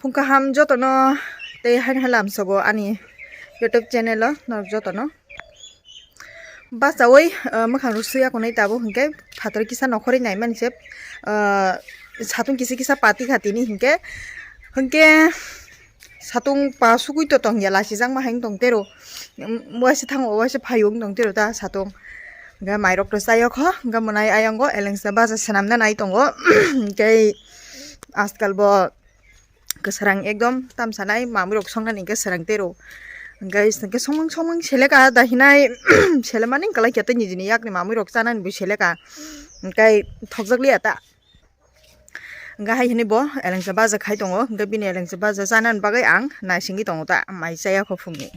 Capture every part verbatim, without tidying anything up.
Phung kaham jotono tei haino halam sobo ani YouTube channel o norok jotono. Bachawi, ah, mwkhang rwswi akonwi tabuk hinkhe phatar kisa nokhorwi naimani se, ah, satung kisa kisa pati kha tini hinkhe, hinkhe satung pa sugwi to tongya lachijak ma hai wng tong tero, um, waisa thango waisa phaio wng tong tero ta satung. Hinkhe mairok to chayokho, hinkhe mwnai ayang go elengsa baja swnamna nai tongo. Hinkhe ajkal bo kwsarang ekdom tamsanai mamwi rok songnani hinkhe swrang tero. Hinkhe, hinkhe songmang songmang seleka da hinai selemani wngkha lai khe tei nijini yakni mamwi rok chanani bo seleka. Hinkhe thokjak liya ta. Hinkhe hai hinui bo elengsa baja khai tongo. Hinkhe bini elengsa baja chanani bagwi ang naisingwi tongo ta, mai chaya kho phungni.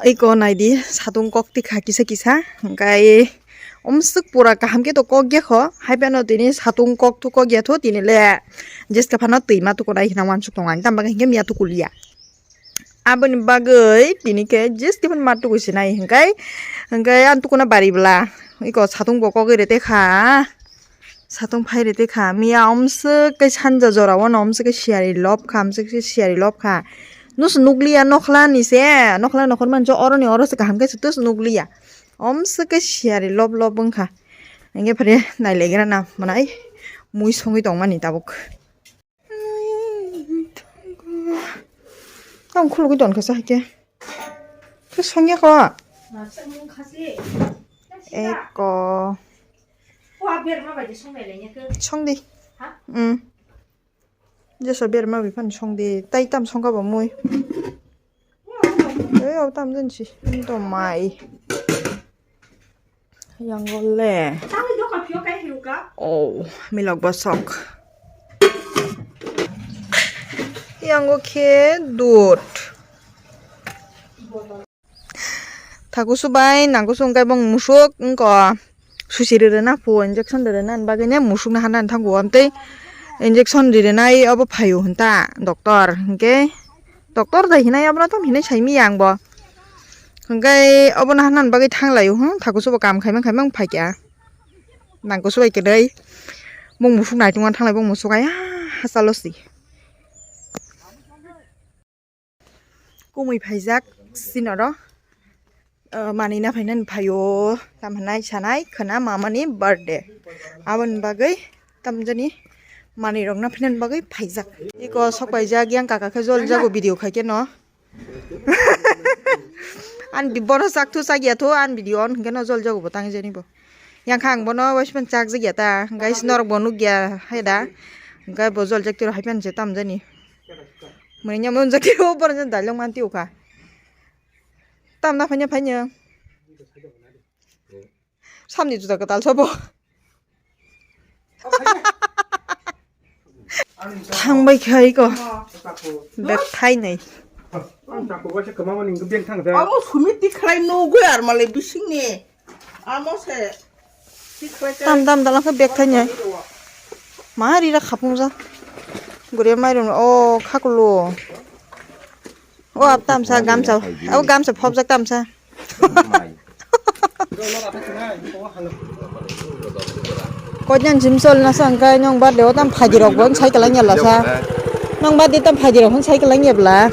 Iko naidi satung kok tikha kisa kisa, hinkhe omswk pura kaham khe to kok ya kho, hai phano tini satung kok to kok ya tho tini le jeska phano twima tukunai hwnwi uansuk tongo ang, tamo hinkhe miya tukuliya. Aboni bagwi tini khe jeska phano ma tukui sinai hinkhe, hinkhe ang tukuna bari bwla iko satung bo kok ri tekha. Satung phai rite kha, miya omswk khe sanja jora o no omswk khe siyari lob kha, omswk khe siyari lob kha. Nusu nukliya nokhla ni se, nokhla nokhor manjo oro ni oro se kaham khe se tus nukliya. Omswk khe siyari lob lob wngkha. Hinkhe phare nailegra na mwnai mui songwi tongmani tabuk. Tamo khulugwi tonkha sa haikhe. Khe songya kho. Eko. Songdi. Hmm. Jeso berma bai phano songdi. Tai tam songkha bo mui. Ei, o tam jen si. Wng tong mai. Yang o le. Oh, milok bosok. Yang o khe dud. Thakusu bai nangkusu wngkha bong musuk wngkha. Susi rwrwna phu injection rwrwna bagwi ne musuk no hanani thango amtwi injection rwrwnai obo phaio hinta doctor hinkhe doctor da hinai abono tam hinai saimanya ang bo hinkhe obono hanani bagwi thanglaio hwn thakusu bo kam khaima khaima wng phaikha nangkusu bai kwrwi bong musuk naitungma thanglai bong musuk ai hachalo si. Kumui phaijak sinoro, ah, manwi na phainani phaio, tamo hinai sanai khwna mamani birthday. Aboni bagwi tamjani manwi rok na phainani bagwi phaijak. Iko sok paijak yang kaka khe jol jago video khai khe no. Ani bi-, bono chak thu chak ya thu ani video on hinkhe no jol jago bo tang jani bo. Yang kha ang bono waispan chak jak ya ta, guys norok bo nuk ya hai da. Hinkhe bo jol jak tiro hai phan se tam jani. Mane nyamon jati o borok jani dalong manti o kha. Tam na phanya phanya. Samni juda kwtal sabo. Thangbai khai ko. Bek thainai. Amo sumi tikhlai no goi ar male bising ni. Amo se. Tam tam dalang khe bek thanya. Ma rira khapung ja. Gure mai rung o khakulo. O ab tamsa gamsa. O gamsa phobjak tamsa. Koijan jim sol na sa angkai nong ba deo tam phaji rok bon cycle ang yala sa. Nong ba de tam phaji rok hon cycle ang yabla.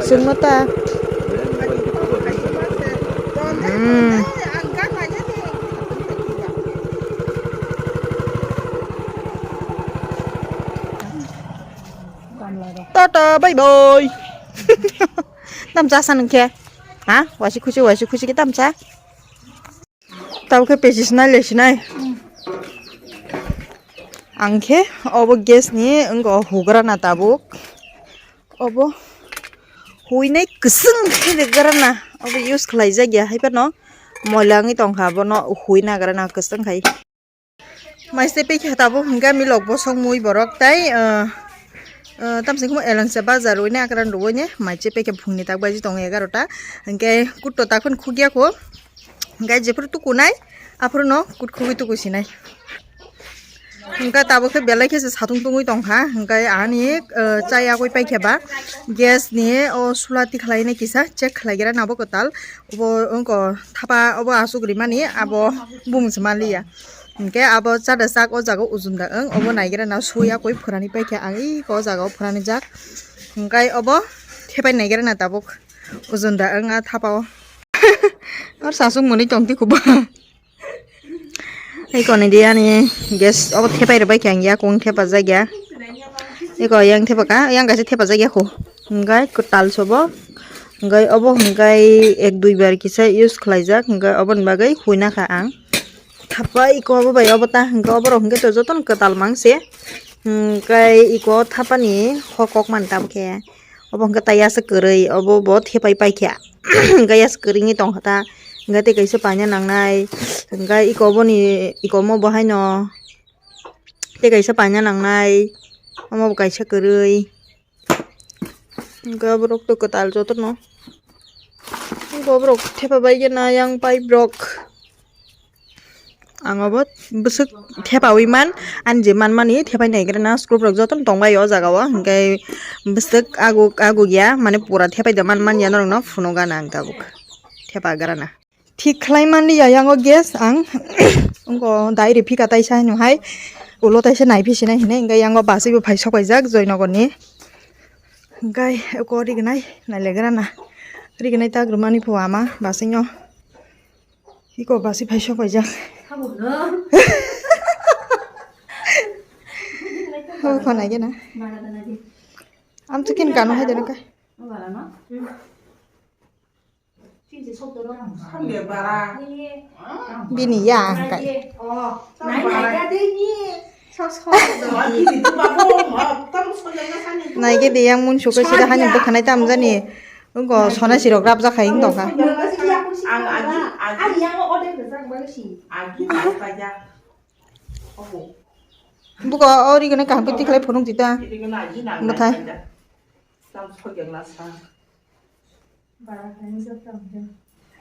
Sungma ta. Hmm. Tata, bye bye. Tamsa sa nung khe? Ha? Wasi khusi, wasi khusi khe tamsa? Tabo khe pechi sinai le sinai. Ang khe obo gas ni wngkha hugra na tabuk. Obo huinai kwswng khe de gra na. Obo use khlai jak ya hai phano moila wngwi tong kha bono hui na gra na kwswng khai. Mai se pekha tabuk hwnkhe milok bosong mui borok tai, ah, ah, tamsai khe elengsa bazar oine akran rwui ne mai se pekha phungni tak baji tongo egarota. Hwnkhe kutto takhon khukya kho. Hwnkhe jephuru tukunai aphuru no kut khugui tuku sinai. Hwnkhe tabuk khe belai khe se satung tungui tongkha. Hwnkhe ani, ah, chai agui paikha ba gas ni o sula tikhlai nai kisa check khlai gra nabo kwtal. Obo wngkha thapa obo aswk rimani abo bumung se manliya. Hingke abo chada chak o jaga o ujunda wng, obo naigra na suya koi phurani paikha ang iko o jaga o phurani jak. Hingkai obo thepai naigra na tabuk ujunda wng a thapa o. Or sasuk mwnwi tong ti kuba. Iko ni di ani gas obo thepai rwbai khe ang yakung thepa jak ya. Iko yang thepa ka, yang kaisa thepa jak ya kho. Hingkai kwtal sobo. Hingkai obo hingkai ek dui bar kisa use khlai jak. Hingkai oboni bagwi huina kha ang. Thapa iko obo bai obo ta hingke oborok hingke to jotono kwtal mang se. Hingke iko thapani hor kok man tam khe. Obo hingke taiya se kwrwi, obo bo thepai paikha. Hingke ya se kwrwi wngwi tongkha ta. Hingke tei kaisa paina nangnai. Hingke iko oboni, iko omo bo haino tei kaisa paina nangnai. Omo bo kaisa kwrwi. Hingke borok to kwtal jotono. Hingke borok thepa bai khe na yang pai borok. Ang obo bwswk thepawi man, ani je manmani thepai naigra na screw borok jotono tongbai o jaga o, hingke bwswk aguk aguk ya, mane pura thepai da man man ya norok no phunugo na ang tabuk thepa gra na. Thik khlai manliya, yango gas ang wngkha dai rw phika taisa hwnwi hai ulo taisa nai phisinai hinwi, hwnkhe yango bachwi bo phai sok paijak Joynagar ni. Hwnkhe eko rignai nailagra na, rignai tak rwmani phu ama bachwi no eko bachwi phai sok paijak. Ho khonai gena. Am chicken kanu hai jana kai. Bini ya ang kai. Naigedi yang mun suka sida hani bwkhanai tam jani. Wngko sona sirok rap jak hai wng tongkha. Buko ori gana kaham piti khlai phunuk jita. Bwthai.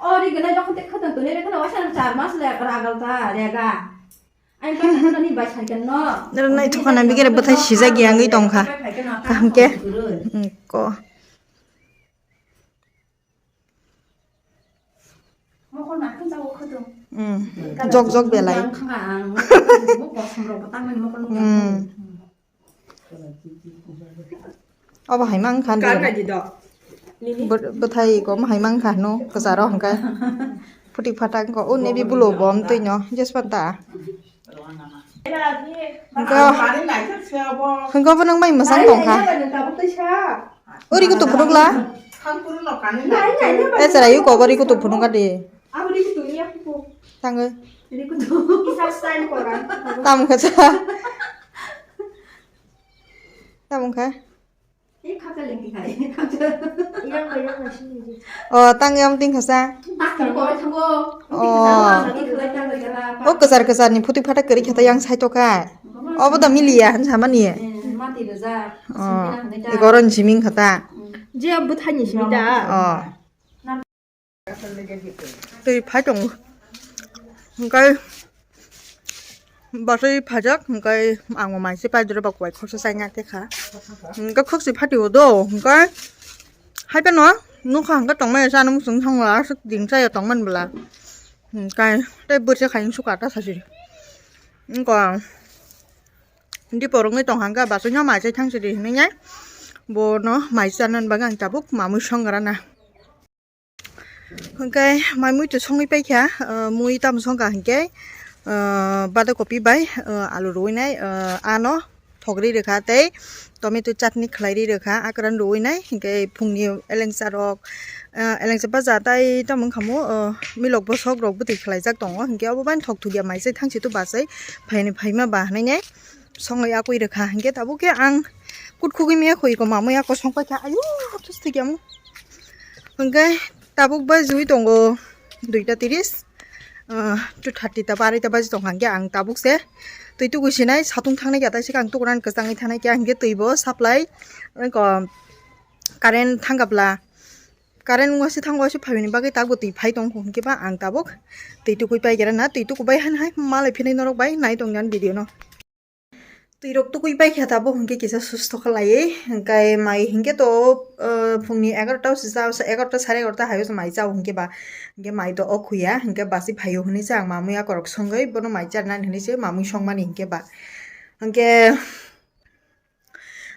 O ri gwnai jokhon tei khotong tonwi rwkhe no waisa char mas le ragal ta rega. Ai ba khotong ni bai sai kan no. Nara nai thokana bigere bwthai sijak ya wngwi tongkha. Kaham khe. Ko. Mokol ma khun jago khotong. Jok jok belai. Khanga ang. Mokol som rok tang mani mokol. Obo hai mang kha. Kar kaji do. Bwthai ko hai mang kha no kwcharo hwnkhe. Phuti phatak ko o nebi bulo bom twi no jeswanta. Hwnkhe hwnkhe bo nang bai mwsang tongkha. Ori ko to phunukla. E chwrai ko bori ko to phunukha de. Tangwi. Tamo kha cha. Tamo kha. O tang yam ting kha cha. O. O kwchar kwchar ni phuti phatak kwrwi kha ta yang sai to kha. Obo da miliya han samani. O. Igoro ni siming kha ta. Je bwthai ni simi da. O. Twi phai tongo. Hwnkhe bwsai phaijak, hwnkhe ang bo mai se paidoro ba kuai khorsa chaina khe kha. Hwnkhe khokchi phatio do, hwnkhe hai phano nukha hwnkhe tongmani chana muchung thangla aswk ding chaya tongmani bwla. Hwnkhe tei bwrwi se khaiyung sukha ta sasi. Wngkha dipo rwngwi tongkha hwnkhe bwsai no mai se thang sidi hinwi bono mai chanani bagwi ang tabuk mamwi song rana. Hwnkhe mai mui to songwi paikha, ah, mui tamo songkha hinkhe, ah, bada kopi bai, ah, alu rwinai, ah, ano thogri rwkha tei tomato chutney khlai ri rwkha, akran rwinai hinkhe phungni elengsa rok, ah, elengsa baja tai tamo wngkha mo, ah, milok bosok rok bwtwi khlaijak tongo hinkhe obo bai thok thukya mai se thangsi to bachai phaini phaima ba hwnwi nai. Songwi akwi rwkha hinkhe tabuk khe ang kut khugwi maya khoi ko mamwi ako song paikha ayu thus thikya mo. Hinkhe tabuk bai jui tongo duita tiris, ah, two thirty ta ba arai ta baji tongkha hinkhe ang tabuk se twi tugui sinai satung thangnai khe ataisik ang tukuran kwchangwi thangnai khe hinkhe twi bo supply ko current thangkha bwla current wngwasi thangwasi phaimani bagwi tabuk twi phai tongkha hinkhe ba ang tabuk twi tugui paikha na twi tukubai han hai malai phinai norok bai nai tongya video no. Twi rok tukui pai kha tabuk hinkhe kisa susto khlaiwi, hinkhe mai hinkhe to, ah, phungni egarota o se cha, egarota sare egarota hai o se mai chao hinkhe ba, hinkhe mai to o khuya, hinkhe basi phaio hinwi se ang mamwi akorok songwi bono mai charnani hinwi se mamwi songmani hinkhe ba. Hinkhe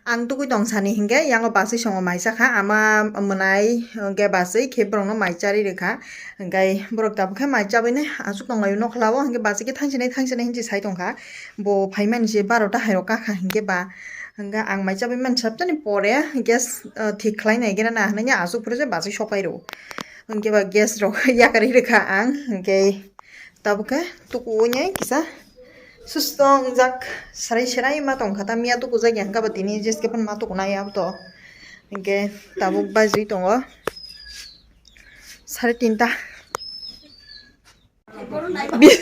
ang tukui tong sani hinkhe yango basi songo mai chakha, ama mwnai hinkhe basi khe borokno mai charwi rwkha, hinkhe borok tabuk khe mai chabwi nai aswk tonglaio nokhlao, hinkhe basi khe thangsinai thangsinai hinwi sai tongkha. Bo phaimani se barota hai rok kakha hinkhe ba, hinkhe ang mai chabwi mani sabjani pore gas, ah, thik khlai nai gana na hinwi aswk phuru se bachwi sopai rw. Hinkhe ba gas rok yakarwi rwkha ang, hinkhe tabuk khe tukuwi nai kisa susto wngjak, serai serai ma tongkha ta miya tukujak ya hinkhe ba tini jeske phano ma tukunai abo to. Hinkhe tabuk bajwi tongo sare tinta. Bi-,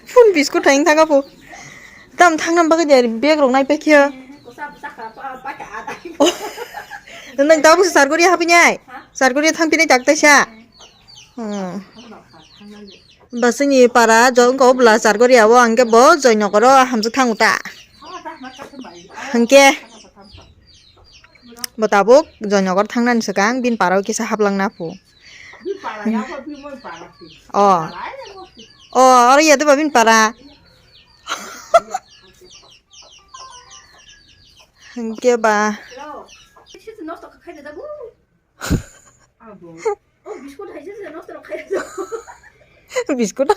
phun biskut hai wngthang apo. Tam thangna bagwi de bag rok nai paikhe. Nang tabuk se Chargoria hapinai? Chargoria thangpinai tak taisa. Hmm. Basini para jong ko bla Chargoria o angke bo Joynagar o hamjak thango ta. Hingke bo tabuk Joynagar thangnani swkang bini para o kisa haplangna phu. Oh. Oh, oro ya de ba bini para. Hingke ba. Biskut.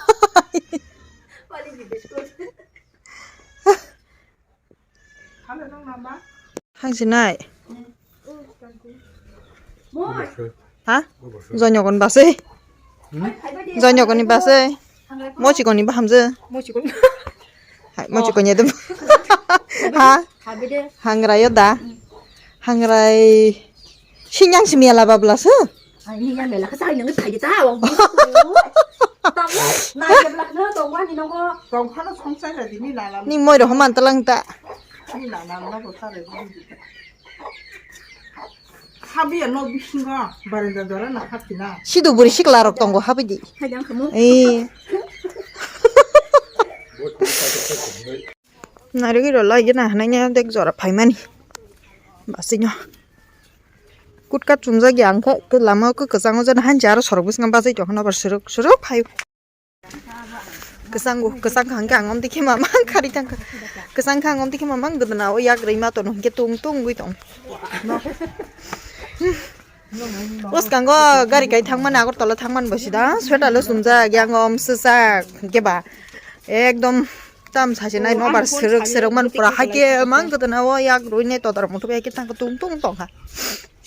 Hangsinai. Ha? Joynagar ni basai. Joynagar ni basai. Mochikon ni bahamje. Hai, mochikon ya dum. Ha? Hangrai yo da. Hangrai. Sinyang si mela babla su. Ai, ni ya mela ka sai nang sai ta wa. Tamu, na ya bla na to wa ni nongo. Tong khana song sai ra di ni na na. Ni moi ro man talang ta. Ni na na na ko sa re. Habi ya no bisingo barenda dora na hapina. Sidu buri sikla rok tongo habi di. Hai dang kamu. Eh. Narigwi rw lai gana hinwi dek jora phaimani. Basino. Kutkat chumjak ya wngkha, lama o kwchangma jani hanchi aro sorok bwskango bachai tongkha nobar swrwk swrwk phai. Kwchango, kwchang kha hwnkhe ang omtwi khe mamang khari thangkha. Kwchang kha ang omtwi khe mamang gwdwna o yak rwi ma tono hwnkhe tung tung wngwi tong. Bwskango gari kai thangmani, Agartala thangmani bo sida sweater lo chumjak, yango om swchak hwnkhe ba ekdom tam sasinai nobar swrwk swrwk man pura haikhe mang kwtwna o yak rwinai todar muthubwi haikhe thangkhe tung tung tongkha.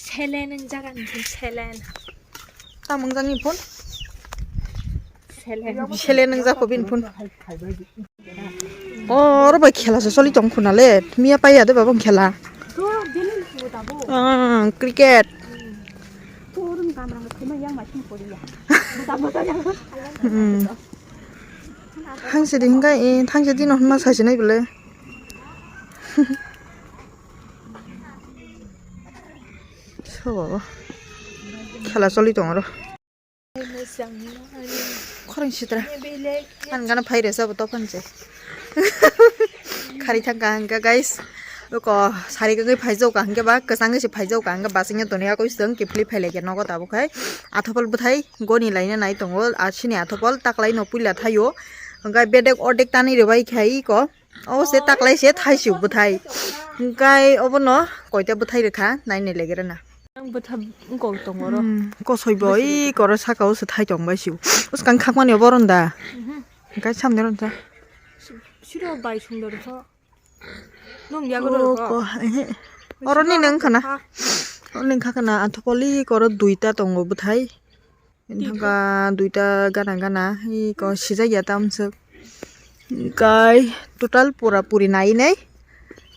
Selen wng jaga ni selen. Tam wng jani phone. Selen. Selen wng jako bini phone. O, oro bai khela se choli tong khuna le. Miya paiya de babang khela. Ah, cricket. Hmm. Hangse di hingga, eh, thangse di no hwnma sasinai bole. Sobo. Khela choli tong oro. Khorang sitra. Ang gana phai resa bo topan se. Khari thang ka hangka guys. Ko sari ka phai jok ka hangke ba, kasang se phai jok ka hangke ba sing to ne ko sing ke phli phai le ke nogo tabo khai. Athopol bwthai goni laina nai tongo. A sini athopol taklai no puila thaio. Hangka bedek ordek tani rwbai khai ko. O se taklai se thai siu bwthai. Hingkai obono koita bwthai rwkha, naini legere na. Ang bwtha wngkok tongo oro. Hmm, kosoi bo i koro saka o se thai tong bai siu. Uskang khakmani obo ron da. Mhm. Hingkai samni ron sa. Siro bai sung dor kho. Nung yago dor kho. Ko, ehe. Oro ni nang khana. Oro ni khakana athopoli koro duita tongo bwthai. Bini thangka duita gana gana, iko sijak ya tamswk. Kai total pura puri nai nai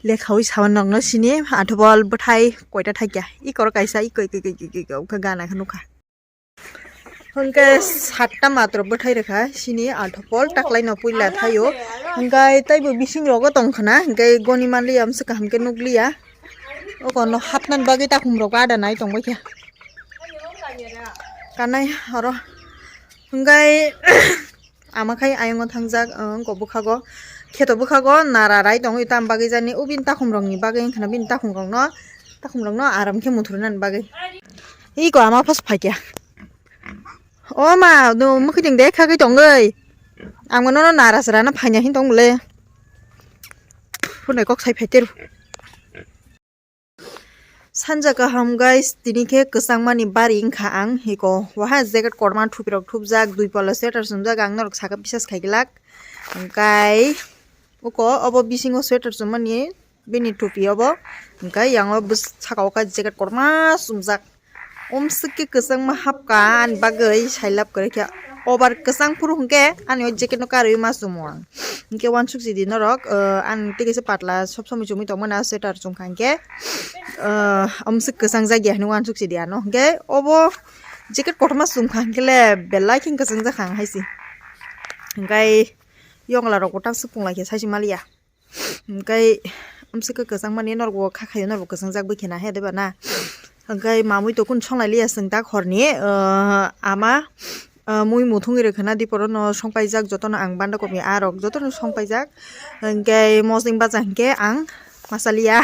lekhawi saban rok no sini athopol bwthai koita thakya. Iko kaisa iko iko iko iko iko gana khe nukha. Hwnkhe satta matro bwthai rwkha sini athopol taklai no puila thaio. Hwnkhe taibo bising rogo tongkhna hwnkhe goni manliya amswk kaham khe nukliya. Oko no hapnani bagwi takhum rok ada nai tongbai khe. Kanai oro. Hwnkhe ama khai ayongo thangjak, wngkok bwkhago. Kheto bwkhago nara rai tongwi tam bagwi jani, o bini takhumrokni bagwi wngkha na, bini takhumrokno, takhumrokno aram khe muthurunani bagwi. Iko ama phas phaikya. O ma, no, mwkhwtwng de khagwi tongwi. Ang mano no nara sara na phaina hin tong le. Phunai kok sai phaiteru. Sanja kaham guys, tini khe kwchangmani bari wngkha ang hiko. Waha jacket korma thupirok thupjak, dui pola sweater chumjak, ang norok saka bisas khai glak. Hwnkhe uko obo bisingo sweater chumani bini thupi obo. Hwnkhe yango bwsakao khe jacket korma chumjak. Omswk khe kwchangma hapkha ani bagwi sailab kwrwi khe. Obar kwchang phuru hwnkhe ani o jacket no karwi ma chumo ang. Hwnkhe uansuk chidi norok, ah, ang tei kaisa patla sob somoi chumui tongmani, ah, sweater chumkha hwnkhe, ah, omswk kwchang jakya hinwi uansuk chidi ano. Hwnkhe obo jacket kotorma chumkha hwnkhe le belai khe kwchang jakha ang hai se. Hwnkhe yongla rok bo tamswk punglaikhe saisi maliya. Hwnkhe amswk khe kwchangmani norokbo kha khaio, norokbo kwchangjak bwkhe na he deba na. Hwnkhe mamui tokun songlai liya chwng tak horni, ah, ama, ah, mui muthungwi rwkha na diporo no songpaijak, jotono ang banda kopi arok jotono songpaijak. Hwnkhe mosdeng baja hwnkhe ang masa liya.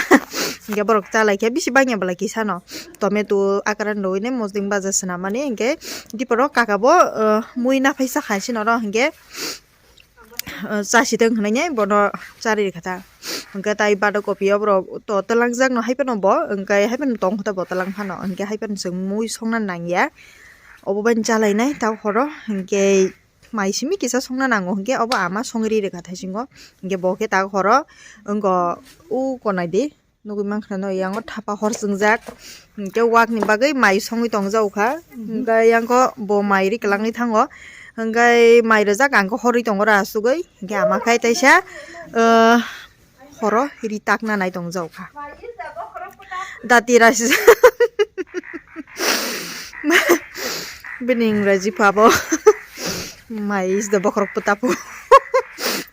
Hwnkhe borok chalaikhe bisi bangya belai kisa no tomato akaran rwui nai mosdeng baja swnamani, hwnkhe diporo kaka bo, ah, mui naphai sakha sino ro hwnkhe. Ah, chasi tong hinwi bono chari rikha ta. Hwnkhe tai bada kopi o borok to twlangjak no hai phano bo, hwnkhe hai phano tong kho ta bo twlang phano, hwnkhe hai phano chwng mui songna nangya. Obo bai chalainai ta horo, hwnkhe mai simi kisa songna nango, hwnkhe obo ama songri rikha thaisingo, hwnkhe bo khe ta horo wngkha o konai di. Nugui mankha no, yango thapa hor chwngjak, hwnkhe wakni bagwi mai songwi tongjago kha, hwnkhe yango bo mai ri kwlangwi thango, hwnkhe mai rwjak ang khe horwi tongo ro asugwi, hwnkhe ama khai taisa, ah, horo ri takna nai tongjago kha. Dati rais. Bini ingraji pha bo. Mai is the bokhorok pwtapo.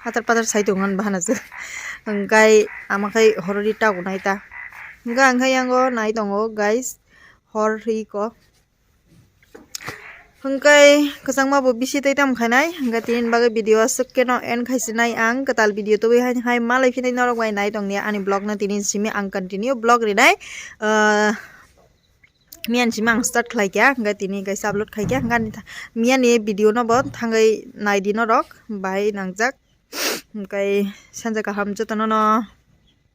Hatar patar sai tongo ani bahana se. Hwnkhe ama khai horori tago nai ta. Hwnkhe ang khai yango nai tongo guys. Hor ri ko. Hwnkhe kwchangma bo bisi tei tamo khainai. Hwnkhe tini bagwi video aswk keno end khaisinai ang. Kwtal video tubui hai hai malai phinai norok bai nai tongni ani vlog no tini simi ang continue vlog rinai. Ah, Miyan simi ang start khlai kha, hwnkhe tini kaisa upload khai kha, hwnkhe ani tha-, miyan ni video no bo thangwi nai di norok, bahai nangjak. Hwnkhe sanja kaham jotono no